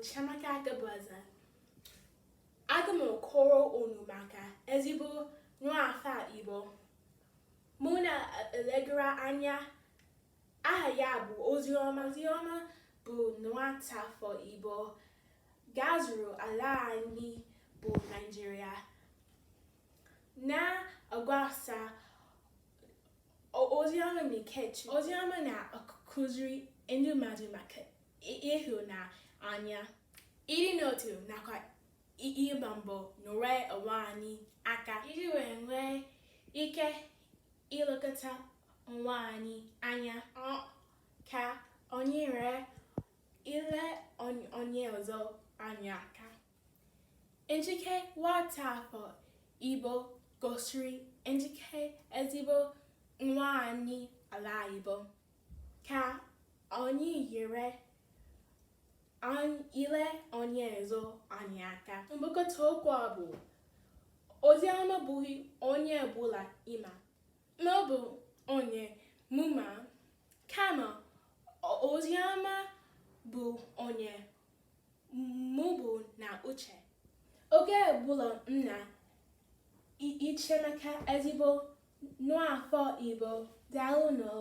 Chiamaka Akabueze. Aga m akọrọ unu maka ezigbo nwaafọ Igbo mụ na-elegara anya. Aha ya bụ Oziọma. Oziọma bụ nwata afọ Igbo gazuru ala anyị bụ Naịjirịa na-agbasa oziọma nke Chukwu. Oziọma na-akụziri ndị mmadụ maka ịhụnanya, ịdị n'otu nakwa ịgba mbọ nyere onwe anyị aka iji wee nwee ike ilekọta onwe anyị anya ka o nyere ile onye ọzọ anya aka. Njike nwata afọ Igbo gosiri njike ezigbo nwaanyị ala Igbo ka anyị nyere ile onye ọzọ anyị aka. Mgbakọta okwu a bụ Oziọma abụghị onye ọbụla ị ma maọbụ onye mụ ma, kama Oziọma bụ onye mụ bu na uche. Oge ọbụla m na-eche maka ezigbo nwaafọ Igbo. Daalụ nụ.